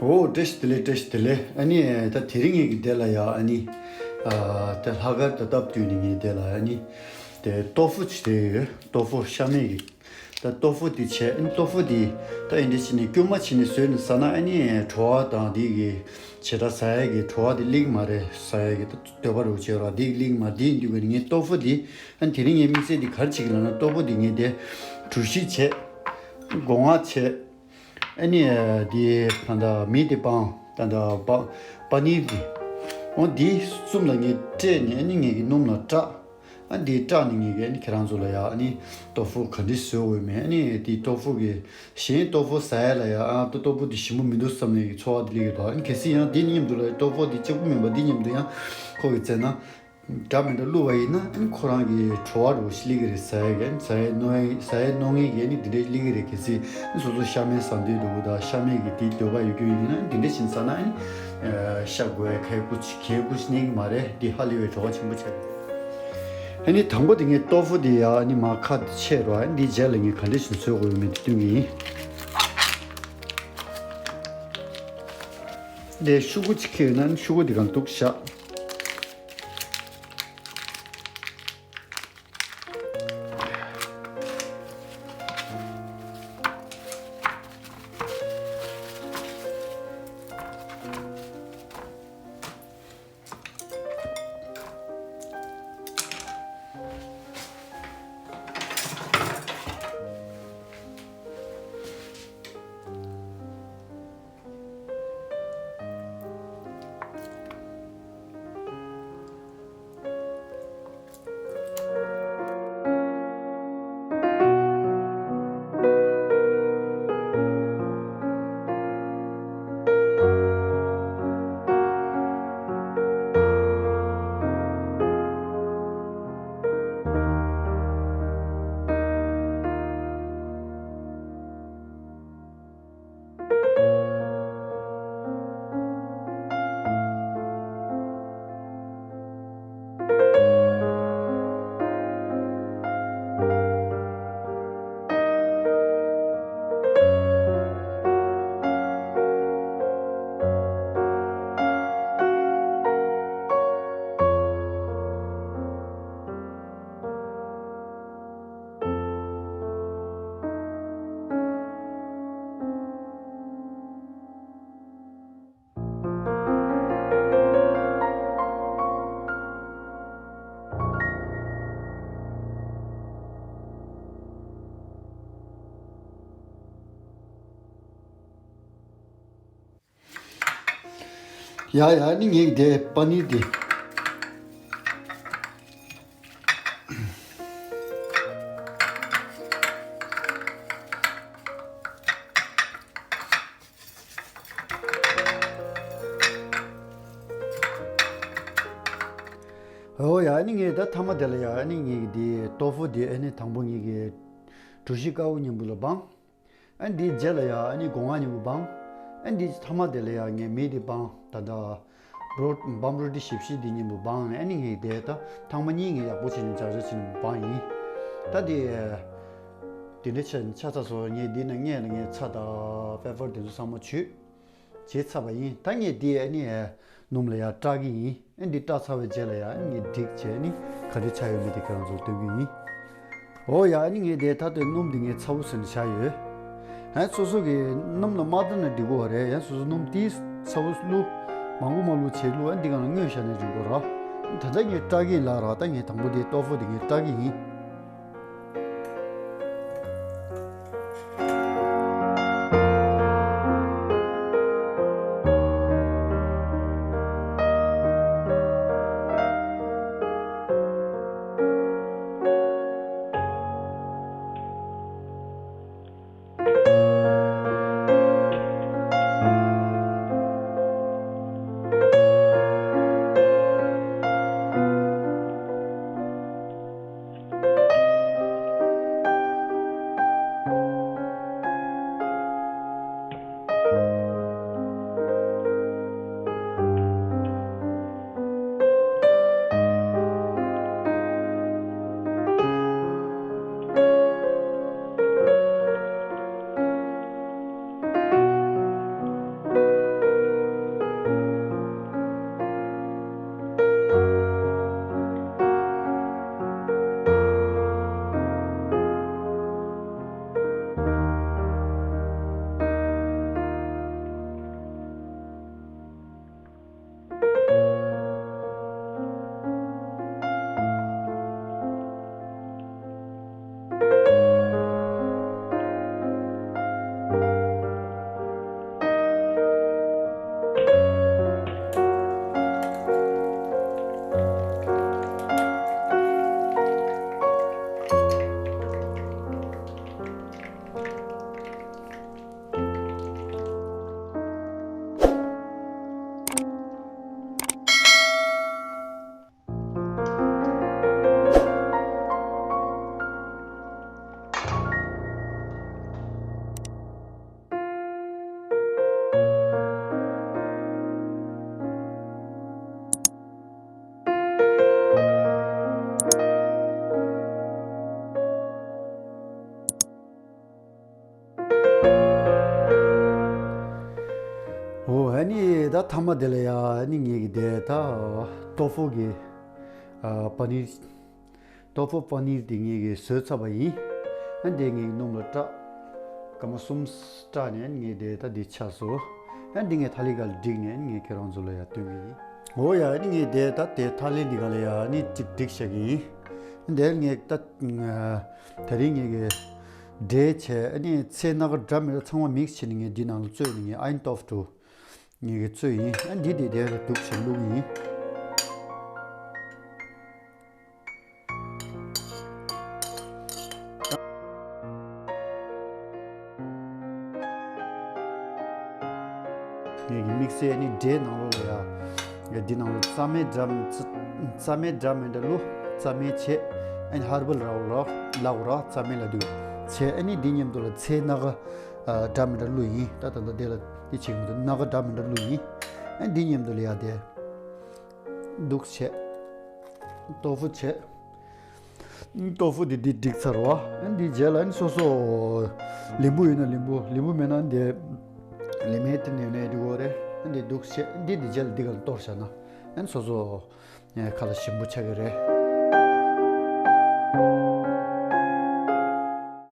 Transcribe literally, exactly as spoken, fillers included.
འོ་བཀྲ་ཤིས་བདེ་ལེགས། བཀྲ་ཤིས་བདེ་ལེགས། ཨ་ནི་ད་དེ་རིང་ངེད་ཀྱི་འདི་ལ་ཡ་ཨ་ནི་ཨ་ད་ལྷག་དཀར་ད་སྟབས་བསྟུན་ནས་ངེད་འདི་ལ་ཨ་ནི་དེ་ཏོ་ཧྥུ་ཅིག་དེ་ཡོད། ཏོ་ཧྥུ་ཤ་མེད་ཀྱི། ད་ཏོ་ཧྥུ་དེ་བྱས། ཨ་ནི་ཏོ་ཧྥུ་དེ་ད་ཡིན་འདི་བྱས་ནས་སྐྱུར་མ་བྱས་ནས་བཟོས་ནས་ཟ་ན་ཨ་ནི་བྲོ་བ་དང་དེ་གི་བྱེ་བྲག་ཟ་ཡ་གི་བྲོ་བ་དེ་སླེབས་ཀྱི་མ་རེད། ཟ་ཡ་གི་ད་འདོད་པ་རུ་བྱས་ར་དེ་གི་སླེབས་ཀྱི་མ་རེད། དེ་ཡིན་དུས་ཀྱི་ངས་ཏོ་ཧྥུ་དེ་ཨ་ནི་དེ་རིང་ངའི་དམིགས་བསལ་དེ་ག་རེ་བྱེད་ཀྱི་ལབ་ན། ཏོ་ཧྥུ་དེ་ངས་དེ་གྲུ་བཞི་བྱས། སྒོ་ང་བྱས། ཨ་ནི་དེ་ད་ལྟ་མི་དེ་སྤང་ད་ལྟ་པ་པ་ནིར་དེ། འོ་དེ་གསུམ་ལ་ངས་སྤྲད་ནས་ཨ་ནི་ངེད་ཀྱི་སྣུམ་ལ་བཀྲ། ཨ་དེ་བཀྲ་ནས་ངེད་ཀྱི་ཨ་ནི་ཁྱེད་རང་ཚོ་ལ་ཡ་ཨ་ནི་ཏོ་ཧྥུ་ག་འདྲ་བཟོ་འོས་མེད། ཨ་ནི་དེ་ཏོ་ཧྥུ་གི་གཞན་ཏོ་ཧྥུ་ཟ་ཡ་ལ་ཡ་ཨ་ཏོ་ཏོ་ཧྥུ་དེ་ཞིམ་པོ་མི་འདུག་བསམ་ནས་ཀྱི་ཚོར་བ་དེ་སླེབས་ཀྱི་འདུག་ཨ་ནི་གལ་སྲིད་ཡང་དེ་མཉམ་དུ་ལ་ཏོ་ཧྥུ་དེ་གཅིག་པུ་མིན་པ་དེ་མཉམ་དུ་ཡང་ཁོ་གི་བཙལ་ན། འདྲ་མི་འདྲ་བླུགས་པ་ཡིན་ན་ཨ་ནི་ཁོ་རང་གི་བྲོ་བ་རུ་སླེབས་ཀྱི་རེད། ཟ་ཡ་གི་ཟ་ཡ་མནོ་ཡ་ཟ་ཡ་མནོ་མཁན་གྱི་ཨ་ནི་དེ་འདྲའི་སླེབས་ཀྱི་རེད། གལ་སྲིད་ཨ་ནི་སོ་སོ་ཤ་མེད་ཟ་འདོད་འདུག་གི་དང་ཤ་མེད་ཀྱི་དེའི་འདོད་པ་ཡོད་རྒྱུ་ཡིན་ན་ཨ་ནི་དེ་འདྲ་བྱས་ནས་ཟ་ན་ཨ་ནི་ཤ་དགོས་ཡ་གལ་ཀུ་ཅི་གལ་ཀུ་ཅི་གནས་ཀྱི་མ་རེད། འདི་ཧ་ལས་པའི་བྲོ་བ་ཆེན་པོ་ཆགས་ཀྱི་རེད། ཨ་ནི་དང་པོ་དེ་ངས་ཏོ་ཧྥུ་དེ་ཡ་ཨ་ནི་མར་ཁ་ཆད་རོགས། ཨ་ནི་འདིའི་རྗེས་ལ་ངས་ག་འདྲ་ཞིག་བཟོ་དགོས་ཡོད་མེད་དེ་སྟོན་གྱི་ཡིན། འདི་ཤོག་གུ་གཅིག་ཁེལ་ཡོད་ན་ཨ་ནི་ཤོག་གུ་དེ་གང་འདུག་བཞག་ཡ་ཡ་ནི་ངས་དེ་པ་ནིར་དེ། ཨོ་ཡ་ནི་ངས་ད་མཐའ་མ་དེ་ལ་ཡ་ནི་ངས་དེ་ཏོ་ཧྥུ་དེ་ཨ་ནི་དང་པོ་ངས་གི་གྲུ་བཞི་དཀར་པོ་མཉམ་པོ་ལ་སྦངས། ཨ་འདིའི་རྗེས་ལ་ཡ་ཨ་ནི་སྒོ་ང་མཉམ་པོ་སྦངས། ཨ་འདིའི་མཐའ་མ་དེ་ལ་ཡ་ངས་མེ་དེ་སྦངས། ད་ལྟ་རོ་སྦམ་རོ་ཏི་ཞིབ་ཞིབ་འདི་མཉམ་པོ་སྦངས་ནས་ཨ་ནི་ངས་དེ་ད་ཐེངས་མ་གཉིས་ངས་ཡག་པོ་བྱས་ནས་ཅག་ཅག་བྱས་ནས་སྦངས་ཡིན། ད་དེ་དེ་འདྲ་བྱས་ནས་ཆ་ཚ་སོང་། ངས་འདི་ན་སྔས་ལ་ངས་ཚྭ་དང་པེ་པར་དེ་ཚོ་ཚང་མ་བྱུགས། བྱས་ཚར་བ་ཡིན། ད་ངས་འདི་ཨ་ནི་སྣུམ་ལ་ཡར་བཀྲ་གི་ཡིན། ཨ་འདི་བཀྲ་ཚར་བའི་རྗེས་ལ་ཡ་ཨ་ནི་ངས་སྒྲིག་བྱས་ནི་ག་འདྲ་ཆགས་ཡོད་མེད་དེ་ཁྱེད་རང་ཚོར་སྟོན་གི་ཡིན། འོ་ཡ་ཨ་ནི་ངས་དེ་ད་ལྟའི་སྣུམ་འདི་ངས་ཚ་པོ་བཟོས་ནས་བཞག་ཡོད། ཡང་སོ་སོ་གི་སྣུམ་ལ་མ་བཏང་ན་འགྲིག་གི་རེད། ཡང་སོ་སོ་སྣུམ་ཏིས་ཚ་པོ་བླུགས། མང་པོ་མ་བླུགས་བྱས་བླུགས། ཨ་འདི་གང་ལ་བརྔོས་བཞག་ན་འགྲིག་གི་རེད། ད་ལྟ་ངས་བཀྲ་གི་ཡིན་ལབ་ར། ད་ངས་དང་པོ་དེ་ཏོ་ཧྥུ་དེ་ངས་བཀྲ་གི་ཡིན། ཨ་ནི་ད་མཐའ་མ་དེ་ལ་ཡ་ཨ་ནི་ངེད་ཀྱི་དེ་ད་ཏོ་ཧྥུ་གི་ཨ་པ་ནིར། ཏོ་ཧྥུ་པ་ནིར་དེ་ངེད་ཀྱིས་བཟོས་ཚར་བ་ཡིན། ཨ་ནི་དེ་ངེད་ཀྱིས་སྣུམ་ལ་བཀྲ། སྐར་མ་གསུམ་བཀྲ་ནས་ངེད་དེ་ད་འདི་ཆགས་སོང་། ཨ་ནི་འདི་ངས་ཐ་ལི་ག་ལ་བསྒྲིགས་ནས་ངས་ཁྱེད་རང་ཚོ་ལ་ཡ་སྟོན་གྱི་ཡིན། འོ་ཡ་ཨ་ནི་ངས་དེ་ད་དེ་ཐ་ལི་འདི་ག་ལ་ཡ་ཨ་ནི་གཅིག་བསྒྲིགས་བཞག་གི་ཡིན། ཨ་ནི་དེ་ངས་ད་དེ་རིང་ངེད་ཀྱིས་འབྲས་བྱས། ཨ་ནི་ཚལ་སྣ་ཁ་འདྲ་མི་འདྲ་ཚང་མ་མིག་སི་བྱས་ནས་ངས་འདི་ནང་ལ་བཙོས་ནས་ངས་ཨ་ཡིན་ཏོབ་ཏུ་ངེད་ཀྱིས་བཙོས་ཡིན། ཨ་འདི་དེ་དེ་ལ་འདུག་བྱས་བླུགས་ཡིན། ངེད་ཀྱི་དམིགས་བསལ་ནི་འབྲས་ནང་ལོགས་ལ་ཡ། འདི་ནང་ལ་རྩ་མེད་འདྲ་མི་རྩ་མེད་འདྲ་མི་འདྲ་བླུགས། རྩ་མེད་བྱས། ཨ་ནི་ཧར་བལ་ར་བ་ར་ལ་འོ་ར་རྩ་མེད་ལ་འདུག་བྱས། ཨ་ནི་འདི་མཉམ་དུ་ལ་ཚལ་སྣ་ཁ་འདྲ་མི་འདྲ་བླུགས་ཡིན། ད་ད་ད་དེ་ལ་འདི་བྱེད་ཀྱི་མི་འདུག་སྣ་ཁ་འདྲ་མི་འདྲ་བླུགས་ཡིན། ཨ་ནི་འདི་མཉམ་དུ་ལ་ཡ་དེ་འདུག་བྱས། ཏོ་ཧྥུ་བྱས། ཏོ་ཧྥུ་འདི་འདི་བསྒྲིགས་ཚར་བ། ཨ་ནི་འདི་རྗེས་ལ་ཨ་ནི་སོ་སོ་ལིམ་བུ་ཡོད་ན་ལིམ་བུ། ལིམ་བུ་མེད་ན་འདི་ལི་མེ་ཏི་ནས་ནས་འདི་འོ་རེད། ཨ་ནི་འདི་འདུག་བྱས། ཨ་ནི་འདི་འདི་རྗེས་ལ་འདི་ག་ལ་གཏོར་བཞག་ན་ཨ་ནི་སོ་སོ་ཁ་ལ་ཞིམ་པོ་ཆགས་ཀྱི་རེད།